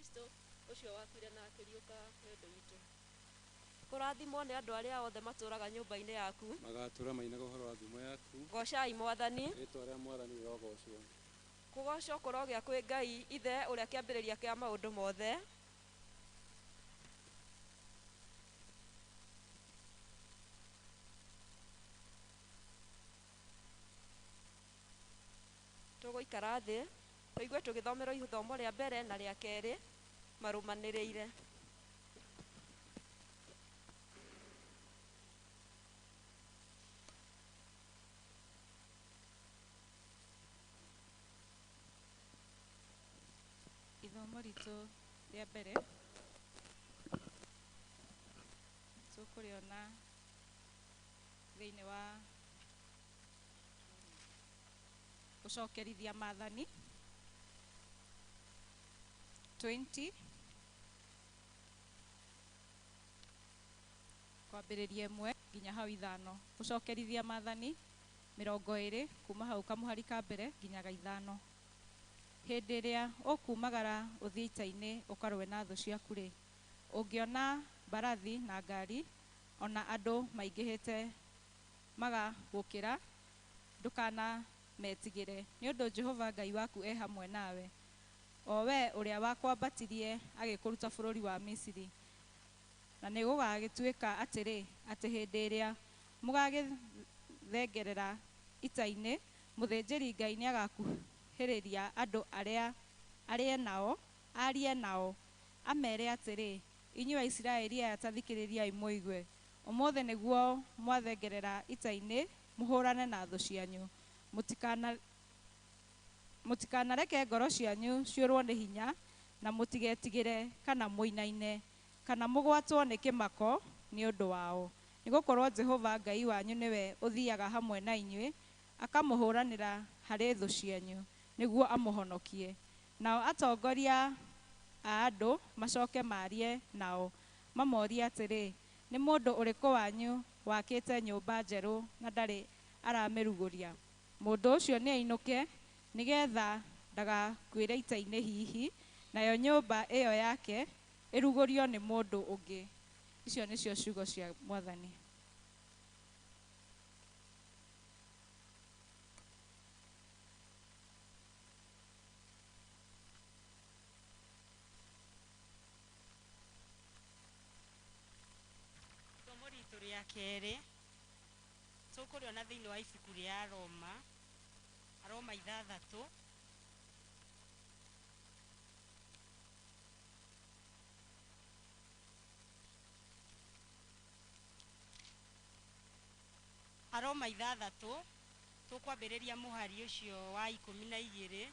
Kristo ũcio wakuire na akĩriũka nĩ ũndũ witũ. Kũrathimwo nĩ andũ arĩa othe matũũraga nyũmba-inĩ yaku. Magatũũra mainaga ũhoro wa ngumo yaku. Goocai Mwathani. Rĩĩtwa rĩa Mwathani rĩrogoocwo. Kũgoocwo kũrogĩa kwĩ Ngai Ithe ũrĩa kĩambĩrĩria kĩa maũndũ mothe. Tũgũikara thĩ tũigue tũgĩthomerwo ithomo rĩa mbere na rĩa kerĩ marũmanĩrĩire. Ithomo ritũ rĩa mbere tũkũrĩona thĩinĩ wa gũcokerithia maathani 20 kwambĩrĩria 1 nginya hau 5. Gũcokerithia maathani 20 kuma hau kamũhari ka mbere nginya ga 5. Hĩndĩ ĩrĩa ũkumagara ũthiĩ ita-inĩ ũkarũe na thũ ciaku rĩ, ũngĩona mbarathi na ngari ona andũ maingĩhĩte magagũkĩra, ndũkanametigĩre, nĩ ũndũ Jehova Ngai waku e hamwe nawe, o we ũrĩa wakwambatirie agĩkũruta bũrũri wa Misiri. Na nĩgũgagĩtuĩka atĩrĩ, atĩ hĩndĩ ĩrĩa mũgagĩthengerera ita-inĩ, mũthĩnjĩri-Ngai nĩagakuhĩrĩria andũ arĩa arie nao, amere atĩrĩ, inyuĩ Aisiraeli aya ta thikĩrĩriai mũigue, ũmũthĩ nĩguo mwathengerera ita-inĩ mũhũrane na thũ cianyu. Mũtikanareke ngoro cianyu ciũrwo nĩ hinya, na mũtigetigĩre kana mũinaine, kana mũgwatwo nĩ kĩmako nĩ ũndũ wao. Nĩgũkorwo Jehova Ngai wanyu nĩwe ũthiiaga hamwe na inyuĩ, akamũhũranĩra harĩ thũ cianyu, nĩguo amũhonokie. Nao atongoria a andũ macoke maarie nao, mamorie atĩrĩ, nĩ mũndũ ũrĩkũ wanyu wakĩte nyũmba njerũ na ndarĩ aramĩrugũria? Mũndũ ũcio nĩainũke, nĩgeetha ndagakuĩre ita-inĩ hihi, nayo nyũmba ĩyo yake ĩrugũrio nĩ mũndũ ũngĩ. Icio nĩcio ciugo cia Mwathani. Ithomo ritũ rĩa kerĩ tũkũrĩona thĩinĩ wa ibuku rĩa Roma, Aroma 6. Aroma 6 tũkwambĩrĩria mũhari ũcio wa 12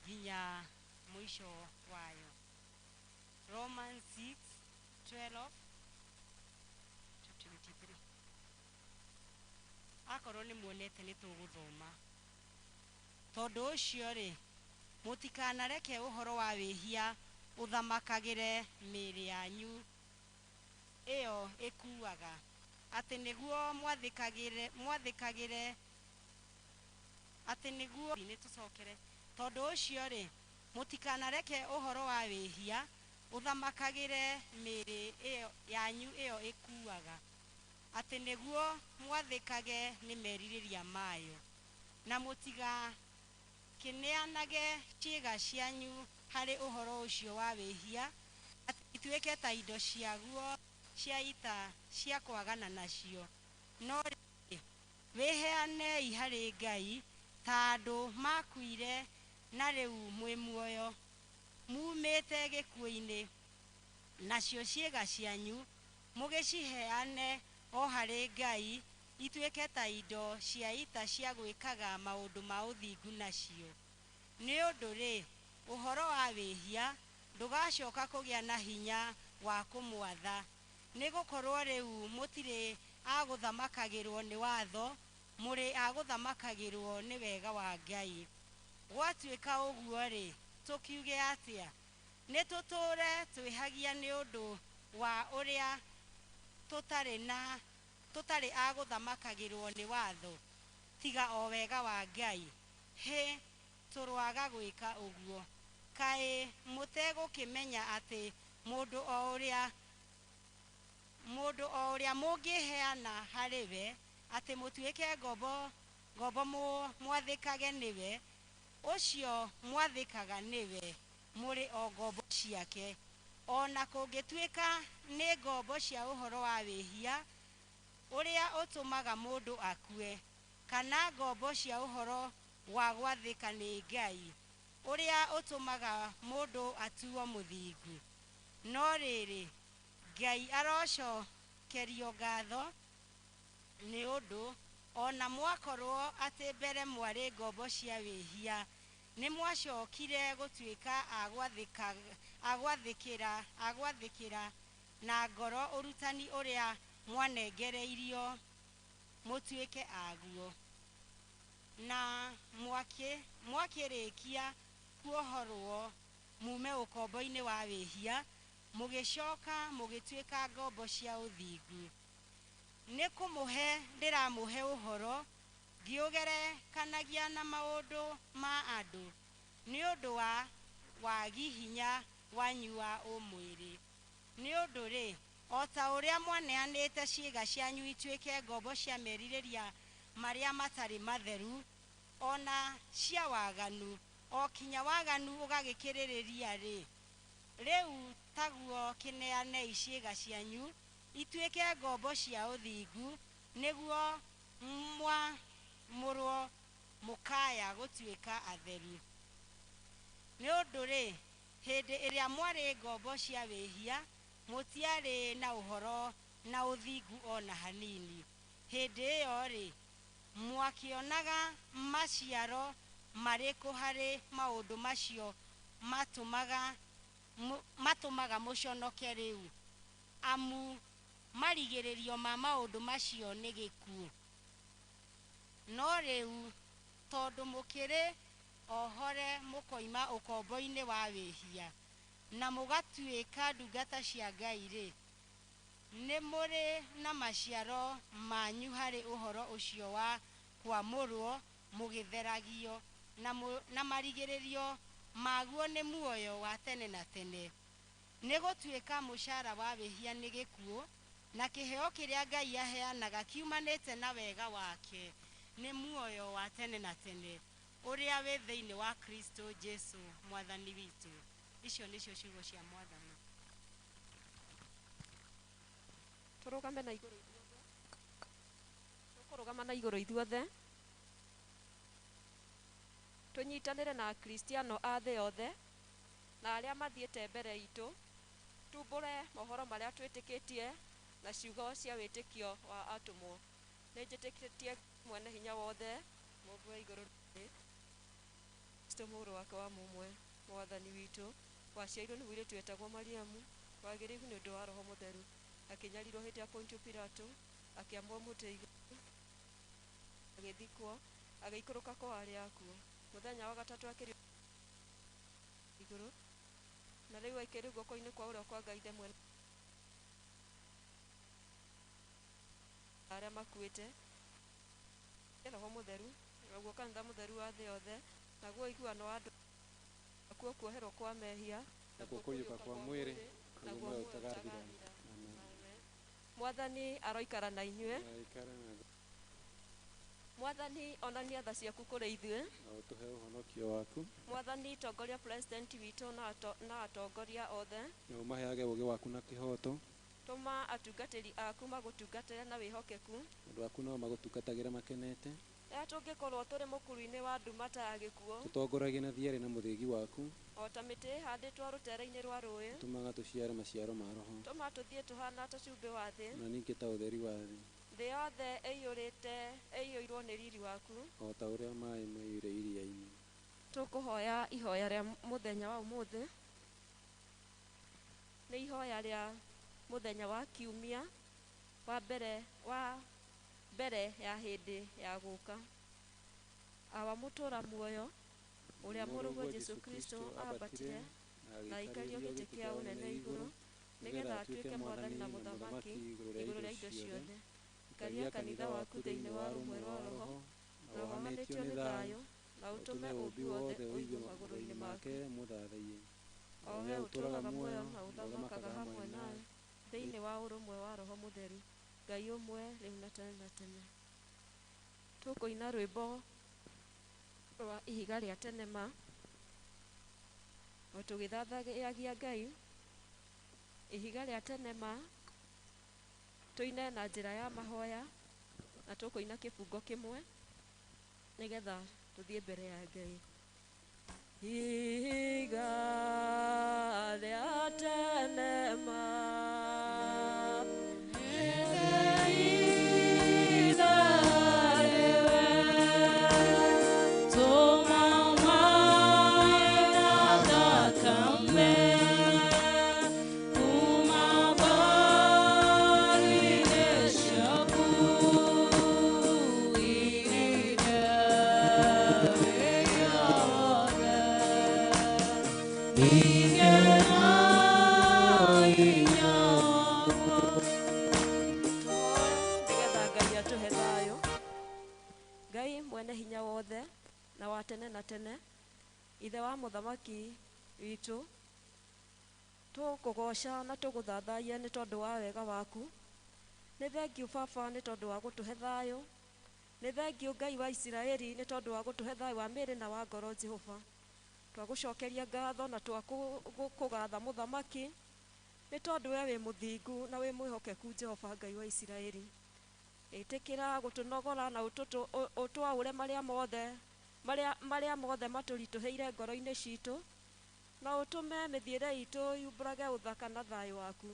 nginya mũico wayo. Romans 6:12 to 23. Akorwo nĩ muonete nĩ tũgũthoma. Tondũ ũcio rĩ, mũtikanareke ũhoro wa wĩhia ũthamakagĩre mĩĩrĩ yanyu ĩyo ĩkuaga, atĩ nĩguo mwathĩkagĩre atĩ nĩguo nĩ tũcokere. Tondũ ũcio rĩ, mũtikanareke ũhoro wa wĩhia ũthamakagĩre mĩĩrĩ ĩyo yanyu ĩyo ĩkuaga, atĩ nĩguo mwathĩkage nĩ merirĩria mayo, na mũtigakĩneanage ciĩga cianyu harĩ ũhoro ũcio wa wĩhia, atĩ ituĩke ta indo ciaguo cia ita cia kwagana nacio. No rĩrĩ, wĩheanei harĩ Ngai ta andũ makuire na rĩu mwĩ muoyo, mumĩte gĩkuũ-inĩ, nacio ciĩga cianyu mũgĩciheane o harĩ Ngai ituĩke ta indo cia ita cia gwĩkaga maũndũ ma ũthingu nacio. Nĩ ũndũ rĩ, ũhoro wa wĩhia ndũgacoka kũgĩa na hinya wa kũmwatha, nĩ gũkorwo rĩu mũtirĩ a gũthamakagĩrwo nĩ watho, mũrĩ a gũthamakagĩrwo nĩ wega wa Ngai. Gwatuĩka ũguo rĩ, tũkiuge atĩa? Nĩ tũtũũre twĩhagia nĩ ũndũ wa ũrĩa tũtarĩ a gũthamakagĩrwo nĩ watho, tiga o wega wa Ngai? Hĩ, tũroaga gwĩka ũguo. Kaĩ mũtegũkĩmenya atĩ mũndũ o ũrĩa mũngĩheana harĩ we atĩ mũtuĩke ngombo mwathĩkage nĩwe, ũcio mwathĩkaga nĩwe mũrĩ o ngombo ciake, ona kũngĩtuĩka nĩ ngombo cia ũhoro wa wĩhia ũrĩa ũtũmaga mũndũ akue, kana ngombo cia ũhoro wa gwathĩka nĩ Ngai ũrĩa ũtũmaga mũndũ atuo mũthingu. No rĩrĩ, Ngai arocokerio ngatho nĩ ũndũ ona mwakorwo atĩ mbere mwarĩ ngombo cia wĩhia, nĩ mwacokire gũtuĩka a gwathĩkĩra na ngoro ũrutani ũrĩa mwanengereirio mũtuĩke aguo. Na mwakĩrĩkia kuohorwo mume ũkombo-inĩ wa wĩhia, mũgĩcoka mũgĩtuĩka ngombo cia ũthingu. Nĩ kũmũhe ndĩramũhe ũhoro ngĩũgerekanagia na maũndũ ma andũ nĩ ũndũ wa wagi hinya wanyu wa ũmwĩrĩ. Nĩ ũndũ rĩ, o ta ũrĩa mwaneanĩte ciĩga cianyu ituĩke ngombo cia merirĩria marĩa matarĩ matheru ona cia waganu, o kinya waganu ũgagĩkĩrĩrĩria rĩ, rĩu taguo kĩneanei ciĩga cianyu ituĩke ngombo cia ũthingu, nĩguo mwamũrwo mũkaya gũtuĩka atheru. Nĩ ũndũ rĩ, hĩndĩ ĩrĩa mwarĩ ngombo cia wĩhia, mũtiarĩ na ũhoro na ũthingu ona hanini. Hĩndĩ ĩyo rĩ, mwakĩonaga maciaro marĩkũ harĩ maũndũ macio matũmaga mũconoke rĩu? Amu marigĩrĩrio ma maũndũ macio nĩ gĩkuũ. No rĩu tondũ mũkĩrĩ ohore mũkoima ũkombo-inĩ wa wĩhia na mũgatuĩka ndungata cia Ngai rĩ, nĩ mũrĩ na maciaro manyu harĩ ũhoro ũcio wa kwamũrwo mũgĩtheragio, na marigĩrĩrio maguo nĩ muoyo wa tene na tene. Nĩ gũtuĩka mũcara wa wĩhia nĩ gĩkuũ, na kĩheo kĩrĩa Ngai aheanaga kiumanĩte na wega wake nĩ muoyo wa tene na tene ũrĩa wĩ thĩinĩ wa Kristo Jesu mwathani witũ. Icio nĩcio ciugo cia mwathani. Tũrũgame na igũrũ ithuothe. Tũkũrũgama na igũrũ ithuothe. Tũnyitanĩre na Akristiano a thĩ yothe na arĩa mathiĩte mbere itũ, tumbũre mohoro marĩa twĩtĩkĩtie na ciugo cia wĩtĩkio wa atũmwo. Nĩ njĩtĩkĩtie mwene hinya wothe, Mũmbi wa igũrũ na thĩ, Kristo mũrũ wake wa mũmwe, mwathani witũ, waciarirwo nĩ mũirĩtu wetagwo Mariamu, wagĩrĩirwo nĩ ũndũ wa Roho Mũtheru, akĩnyarirwo hĩndĩ ya Pontio Pilato, akĩambwo mũtĩ igũrũ, agĩthikwo, agĩikũrũka kwa arĩa akuũ. Mũthenya wa gatatũ akĩriũka igũrũ, na rĩu aikĩrĩ guoko-inĩ kwa ũrĩo kwa Ngai Ithe mwene arĩa makuĩte, Roho Mũtheru, naguo kanitha mũtheru wa thĩ yothe, naguo ũiguano wa andũ, nakuo kuoherwo kwa mehia, nakuo kũriũka kwa mwĩrĩ, naguo muoyo ũtagathira. Amen. Mwathani aroikara na inyuĩ. Mwathani onania tha ciaku kũrĩ ithuĩ, na ũtũhe ũhonokio waku. Mwathani tongoria president witũ na atongoria othe, na ũmaheage ũũgĩ waku na kĩhooto. Tũma atungatĩri aku magũtungatĩre na wĩhokeku, andũ aku no magũtungatagĩra makenete. Rĩrĩa tũngĩkorwo tũrĩ mũkuru-inĩ wa nduma ta ya gĩkuũ, tũtongoragie na thiarĩ na mũthĩgi waku, o ta mĩtĩ ĩhandĩtwo rũtere-inĩ rwa rũĩ, tũmaga tũciare maciaro ma Roho, tũma tũthiĩ tũhana ta cumbĩ wa thĩ, na ningĩ ta ũtheri wa thĩ, thĩ yothe ĩiyũirwo nĩ riri waku, o ta ũrĩa maĩ maiyũire iria-inĩ. Tũkũhoya ihoya rĩa mũthenya wa ũmũthĩ. Nĩ ihoya rĩa mũthenya wa kiumia wa mbere ya hĩndĩ ya gũka. Awa mũtũra muoyo, ũrĩa mũrũguo Jesũ Kristo ambatire na aikario gĩtĩ kĩa ũnene igũrũ, nĩgetha atuĩke mwathani na mũthamaki igũrũ rĩa indo ciothe. Ikaria kanitha waku thĩinĩ wa rũmwe rwa Roho, na ũhohanĩtio nĩ thayũ, Na Na ũtũme ũtũme ũũmbi ũũmbi wothe wothe ũigue ũigue magũrũ-inĩ magũrũ-inĩ maku. make mũthathaiye. O O we we ũtũũraga ũtũũraga muoyo muoyo na na ũthamakaga ũthamakaga hamwe hamwe nawe nawe thĩinĩ wa ũrũmwe wa Roho Mũtheru, Ngai ũmwe rĩu na tene na tene. Tũkũina rwĩmbo rwa ihiga rĩa tene ma o tũgĩthathayagia Ngai. Ihiga rĩa tene ma tũine na njĩra ya mahoya na tũkũina kĩbungo kĩmwe nĩgetha tũthiĩ mbere ya Ngai. Ihiga rĩa tene ma nĩgetha Ngai atũhe thayũ. Ngai mwene hinya wothe na wa tene na tene, ithe wa mũthamaki witũ, tũkũgoca na tũgũthathaiya nĩ tondũ wa wega waku. Nĩ thengiũ baba nĩ tondũ wa gũtũhe thayũ. Nĩ thengiũ Ngai wa Isiraeli nĩ tondũ wa gũtũhe thayũ wa mĩĩrĩ na wa ngoro Jehova. Twagũcokeria ngatho na twakũgatha mũthamaki nĩ tondũ we wĩ mũthingu na wĩ mwĩhokeku Jehova Ngai wa Isiraeli. Ĩtĩkĩra gũtũnogora na ũtwaũre marĩa mothe marĩa mothe matũritũhĩire ngoro-inĩ citũ, na ũtũme mĩthiĩre itũ yumbũrage ũthaka na thayũ waku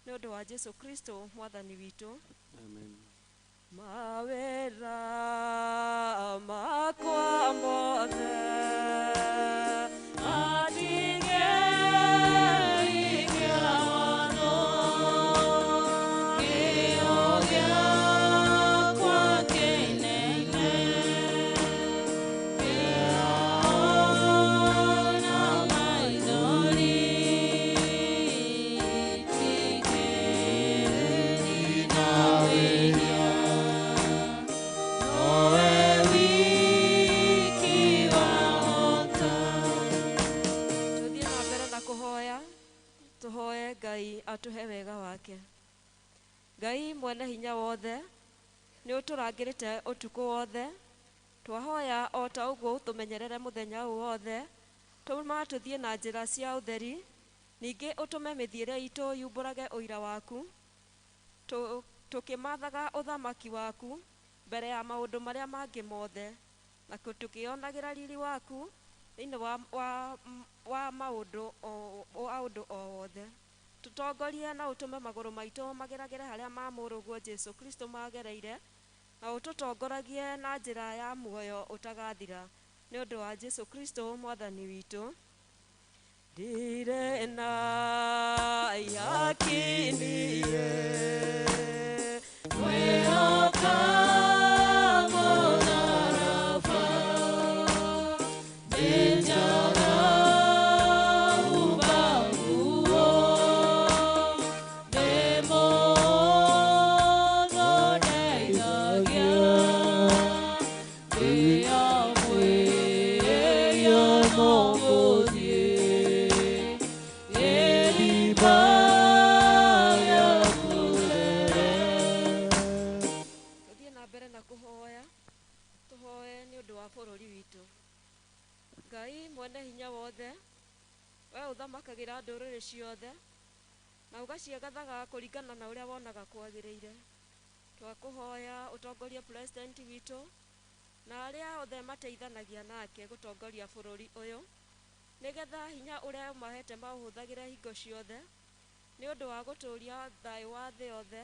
nĩ ũndũ wa Jesu Kristo mwathani witũ. Amen. Mawĩra makwa mothe Tũthiĩ na mbere na kũhoya, tũhoe Ngai atũhe wega wake. Ngai mwene hinya wothe, nĩ ũtũrangĩrĩte ũtukũ wothe. Twahoya o ta ũguo ũtũmenyerere mũthenya ũyũ wothe, tũma tũthiĩ na njĩra cia ũtheri, ningĩ ũtũme mĩthiĩre itũ yumbũrage ũira waku, tũkĩmathaga ũthamaki waku mbere ya maũndũ marĩa mangĩ mothe, na tũkĩonagĩra riri waku thĩinĩ wa maũndũ wa ũndũ o wothe. Tũtongorie na ũtũme magũrũ maitũ mageragĩre harĩa ma mũrũguo Jesu Kristo magereire, na ũtũtongoragie na njĩra ya muoyo ũtagathira nĩ ũndũ wa Jesu Kristo mwathani witũ. Ndirĩ na yakiniye mwĩhoka mũtharaba, ndĩnjaga ubaguo, ndĩ mũndũ ndeithagia, ndĩ amwĩria no ngũthiĩ gĩthima gĩaku rere. Tũthiĩ na mbere na kũhoya, tũhoe nĩ ũndũ wa bũrũri witũ. Ngai mwene hinya wothe, we ũthamakagĩra ndũrĩrĩ ciothe na ũgaciagathaga kũringana na ũrĩa wonaga kwagĩrĩire. Twakũhoya ũtongorie president witũ na arĩa othe mateithanagia nake gũtongoria bũrũri ũyũ, nĩgetha hinya ũrĩa ũmahete maũhũthagĩre hingo ciothe nĩ ũndũ wa gũtũũria thayũ wa thĩ yothe,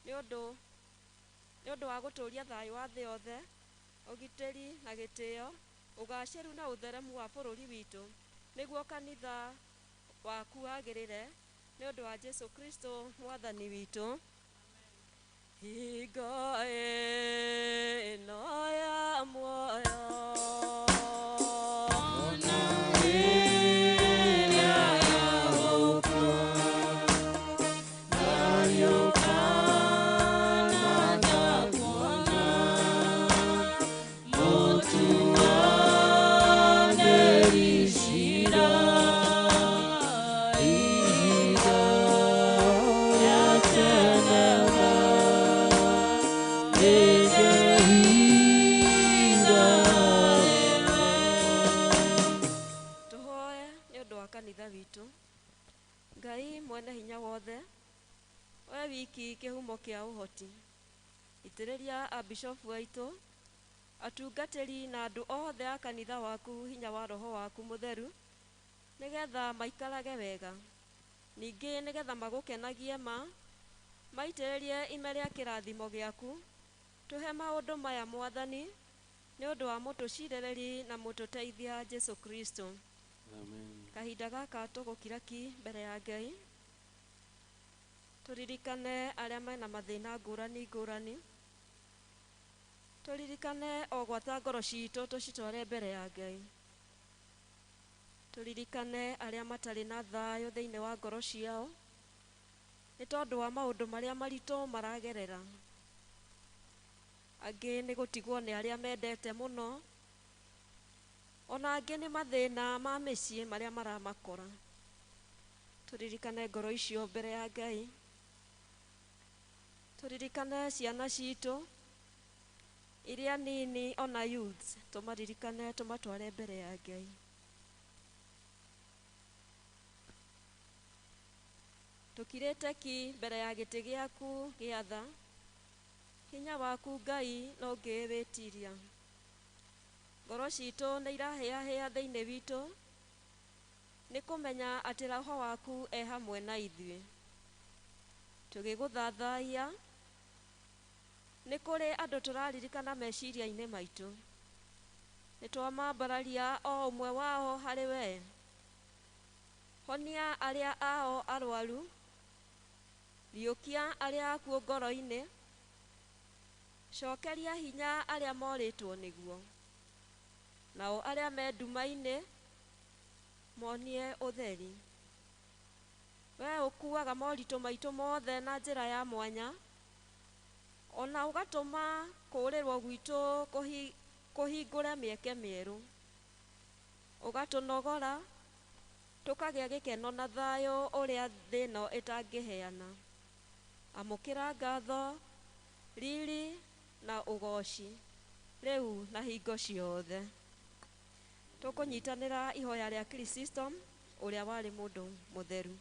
nĩ ũndũ wa gũtũũria thayũ wa thĩ yothe, ũgitĩri na gĩtĩo, ũgacĩru na ũtheremu wa bũrũri witũ, nĩguo kanitha waku wagĩrĩre nĩ ũndũ wa Jesu Kristo mwathani witũ. Hingo ĩno ya muoyo Ona ĩrĩa ya gũkua, ngariũka na ngakuona, mũtu Wothe, we wiki kĩhumo kĩa ũhoti. Itĩrĩria abishofu aitũ, atungatĩri na andũ othe a kanitha waku hinya wa roho waku mũtheru, nĩgetha maikarage wega. Ningĩ nĩgetha magũkenagie ma, maitĩrĩrie ime rĩa kĩrathimo gĩaku. Tũhe maũndũ maya Mwathani, nĩ ũndũ wa mũtũcirĩrĩri na mũtũteithia Jesu Kristo. Amen. Kahinda gaka tũgũkira ki mbere ya Ngai, tũririkane arĩa mena mathĩna ngũrani ngũrani, tũririkane o gwata ngoro citũ tũcitware mbere ya Ngai, tũririkane arĩa matarĩ na thayũ thĩinĩ wa ngoro ciao nĩ tondũ wa maũndũ marĩa maritũ maragerera. Angĩ nĩ gũtigwo nĩ arĩa mendete mũno, ona angĩ nĩ mathĩna ma mĩciĩ marĩa maramakora. Tũririkane ngoro icio mbere ya Ngai, tũririkane ciana citũ iria nini ona youths, tũmaririkane tũmatware mbere ya Ngai. Tũkirĩte ki mbere ya gĩtĩ gĩaku gĩa tha, hinya waku Ngai no ngĩwĩtiria. Ngoro citũ nĩ irahĩahĩa thĩinĩ witũ nĩ kũmenya atĩ roho waku e hamwe na ithuĩ. Tũgĩgũthathaiya, nĩ kũrĩ andũ tũraririkana meciria-inĩ maitũ. Nĩ twamambararia o ũmwe wao harĩ we. Honia arĩa ao arwaru, riũkia arĩa akuũ ngoro-inĩ, cokeria hinya arĩa morĩtwo nĩguo, nao arĩa me nduma-inĩ monie ũtheri. We ũkuaga moritũ maitũ mothe na njĩra ya mwanya, ona ũgatũma kũũrĩrwo gwitũ kũhingũre mĩeke mĩerũ, ũgatũnogora tũkagĩa gĩkeno na thayũ ũrĩa thĩ ĩno ĩtangĩheana. Amũkĩra ngatho, riri na ũgoci rĩu na hingo ciothe. Tũkũnyitanĩra ihoya rĩa Chrysostom ũrĩa warĩ mũndũ mũtheru.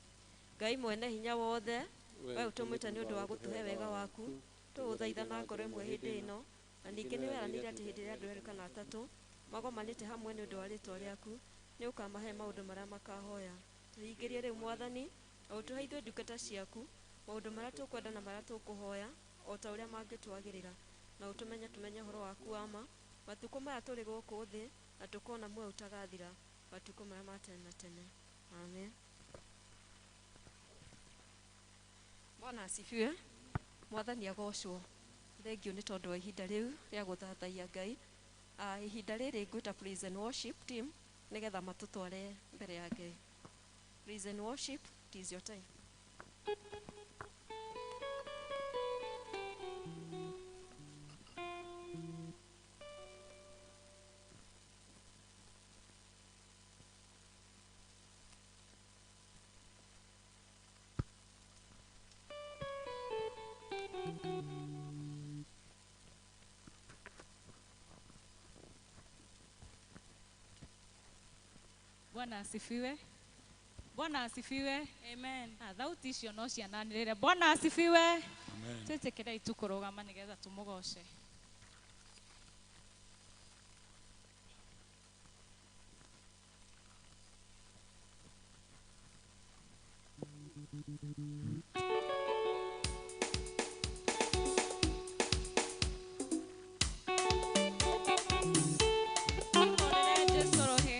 Ngai mwene hinya wothe, we ũtũmĩte nĩ ũndũ wa gũtũhe wega waku, tũgũthaitha na ngoro ĩmwe hĩndĩ ĩno, na ningĩ nĩ weranĩire atĩ hĩndĩ ĩrĩa andũ erĩ kana atatũ magomanĩte hamwe nĩ ũndũ wa rĩtwa rĩaku, nĩ ũkamahe maũndũ marĩa makahoya. Tũhingĩrie rĩu Mwathani, o ũtũhe ithuĩ ndungata ciaku maũndũ marĩa tũkwenda na marĩa tũkũhoya o ta ũrĩa mangĩtwagĩrĩra, na ũtũmenye tũmenye ũhoro waku wa ma matukũ maya tũrĩ gũkũ thĩ, na tũkona muoyo ũtagathira matukũ marĩa ma tene na tene. Amen. Bwana asifiwe. Mwathani agocwo. Thengiũ nĩ tondũ wa ihinda rĩu rĩa gũthathaiya Ngai. Ihinda rĩrĩ ngwĩta praise and worship team nĩgetha matũtware mbere ya Ngai. Praise and worship, it is your time. Bwana asifiwe. Bwana asifiwe. Amen. Thauti icio no ciananĩrĩre. Bwana asifiwe. Amen. Twĩtĩkĩrei tu kũrũgama nĩgetha tũmũgoce. Tũhũrĩre Jesũ rũhĩ.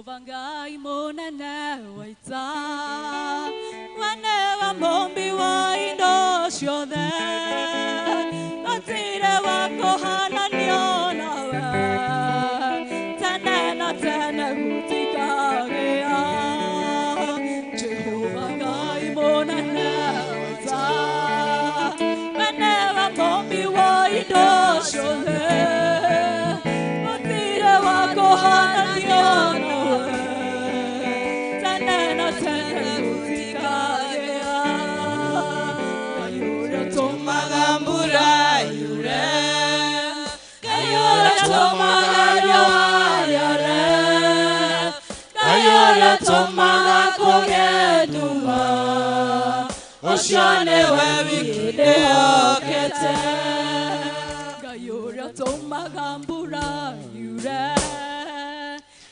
Jehova Ngai mũnene wa ita, we nĩwe mũmbi wa indo ciothe, gũtirĩ wa kũhananio nawe, tene na tene gũtikagĩa. Jehova Ngai mũnene wa ita, we nĩwe mũmbi wa indo ciothe, gũtirĩ wa kũhananio nawe, tene na tene gũtikagĩa. Ngai ũrĩa ũtũmaga mbura yure, Ngai ũrĩa ũtũmaga riũa rĩare, Ngai ũrĩa ũtũmaga kũgĩe nduma, ũcio nĩwe wiki ndĩhokete. Ngai ũrĩa ũtũmaga mbura yure,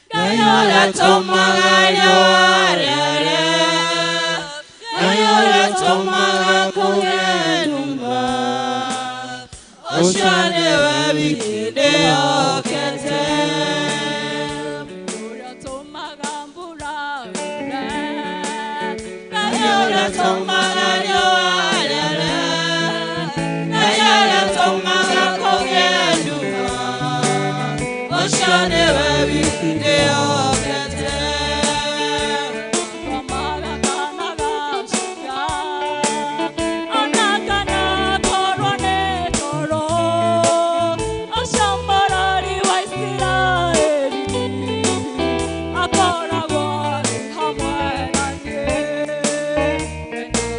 Ngai ũrĩa ũtũmaga riũa rĩare, Ngai ũrĩa ũtũmaga kũgĩe nduma, ũcio nĩwe wiki ndĩhokete. Ũrĩa ũtũmaga mbura yure, Ngai ũrĩa ũtũmaga riũa rĩare, Ngai ũrĩa ũtũmaga kũgĩe nduma, ũcio nĩwe wiki ndĩhokete. Komaga kana gacuka, ona kana korwo nĩ toro, ũcio mũrori wa Isiraeli akoragwo arĩ hamwe na niĩ.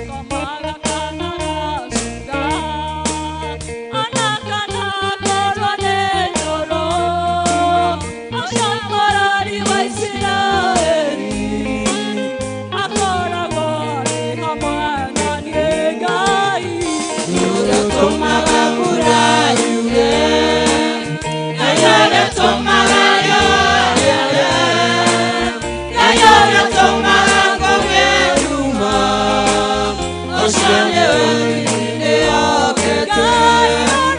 Komaga kana gacuka, ona kana korwo nĩ toro, ũcio mũrori wa Isiraeli akoragwo arĩ hamwe na niĩ. Ngai Ũrĩa ũtũmaga mbura yure, Ngai ũrĩa ũtũmaga riũa rĩare, Ngai ũrĩa ũtũmaga kũgĩe nduma, ũcio nĩwe wiki ndĩhokete.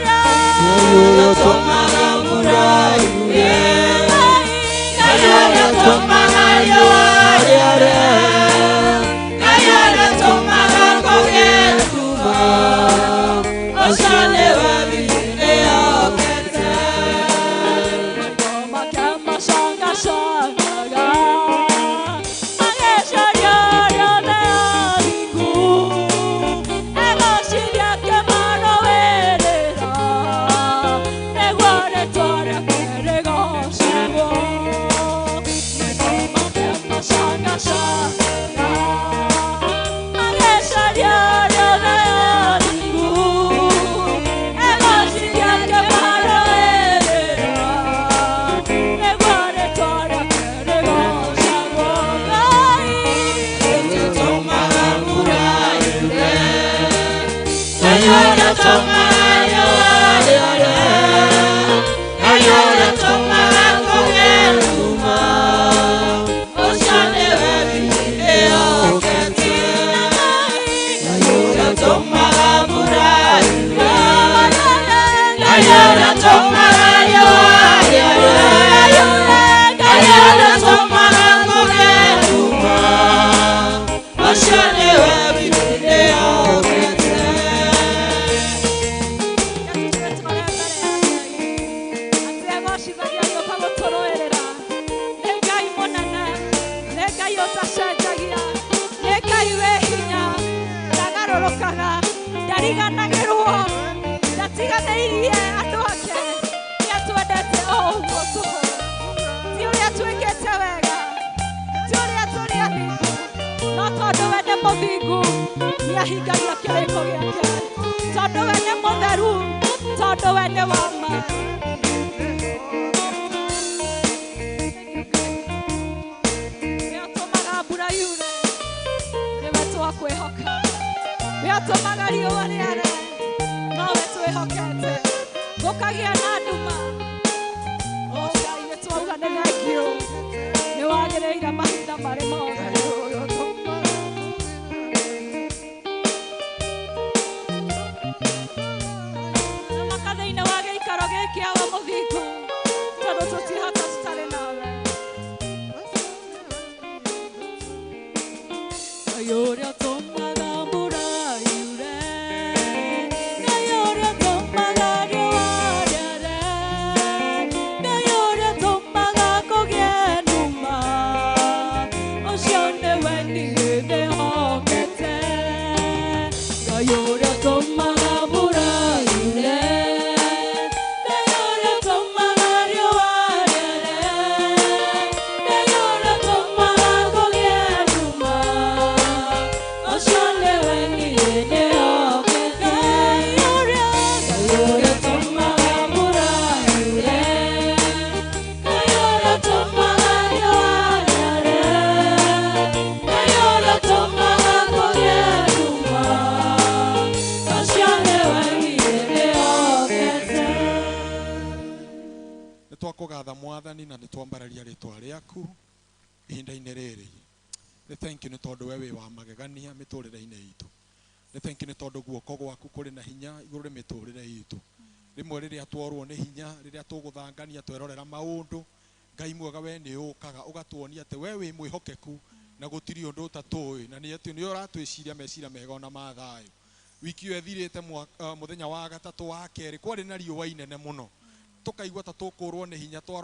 Ngai Ũrĩa ũtũmaga mbura yure, Ngai ũrĩa ũtũmaga riũa rĩare, Ngai ũrĩa ũtũmaga kũgĩe nduma, ũcio nĩwe wiki ndĩhokete. Makamacangacanga, magĩcaria arĩa othe athingu, egociria akĩmarũĩrĩra, nĩguo rĩĩtwa rĩake rĩgoocagwo. Makamacangacanga, magĩcaria arĩa othe athingu, egociria akĩmarũĩrĩra, nĩguo rĩĩtwa rĩake rĩgoocagwo. Ngai Ũtũmaga mbura yure, Ngai ũrĩa ũtũmaga riũa rĩare, Ngai ũrĩa ũtũmaga kũgĩe nduma, ũcio nĩwe wiki ndĩhokete. Ngai ũrĩa ũtũmaga mbura yure, Ngai ũrĩa ũtũmaga riũa rĩare, Ngai ũrĩa ũtũmaga kũgĩe nduma, ũcio nĩwe wiki ndĩhokete. Atĩ agocithagia agĩũka gũtũrũĩrĩra. Nĩ Ngai mũnene, nĩ Ngai ũtacenjagia, nĩ Ngai wĩ hinya, ndagarũrũkaga, ndariganagĩrwo, ndatiganĩirie andũ ake, nĩ atwendete o ũguo tũhũ. Ti ũrĩa twĩkĩte wega, ti ũrĩa tũrĩ athingu, no tondũ we nĩ mũthingu, nĩ ahingagia kĩrĩko gĩake, tondũ we nĩ mũtheru, tondũ we nĩ wa ma. We ũtũmaga mbura yure, nĩwe twakwĩhoka. We ũtũmaga riũa rĩare, nowe twĩhokete. Gũkagĩa na nduma, o Ngai nĩ twauga nĩ thengiũ, nĩ wagĩrĩire mahinda marĩ mothe. Thamaka thĩinĩ wa gĩikaro gĩkĩ awa mũthingu, tondũ tũtihota tũtarĩ nawe. Twakũgatha Mwathani na nĩ twambararia rĩtwa rĩaku ihinda-inĩ rĩrĩ. Nĩ thank you nĩ tondũ we wĩ wa magegania mĩtũrĩre-inĩ itũ. Nĩ thank you nĩ tondũ guoko gwaku kũrĩ na hinya igũrũ rĩ mĩtũrĩre itũ. Rĩmwe rĩrĩa tworwo nĩ hinya, rĩrĩa tũgũthangania twerorera maũndũ, Ngai mwega we nĩ ũkaga ũgatuonia atĩ we wĩ mwĩhokeku na gũtirĩ ũndũ ũtatũĩ, na nĩ atĩ nĩ ũratwĩciria meciria mega ona ma thayũ. Wiki ĩyo ĩthirĩte mũthenya wa gatatũ wa kerĩ kwarĩ na riũa inene mũno, tũkaigua ta tũkũrwo nĩ hinya.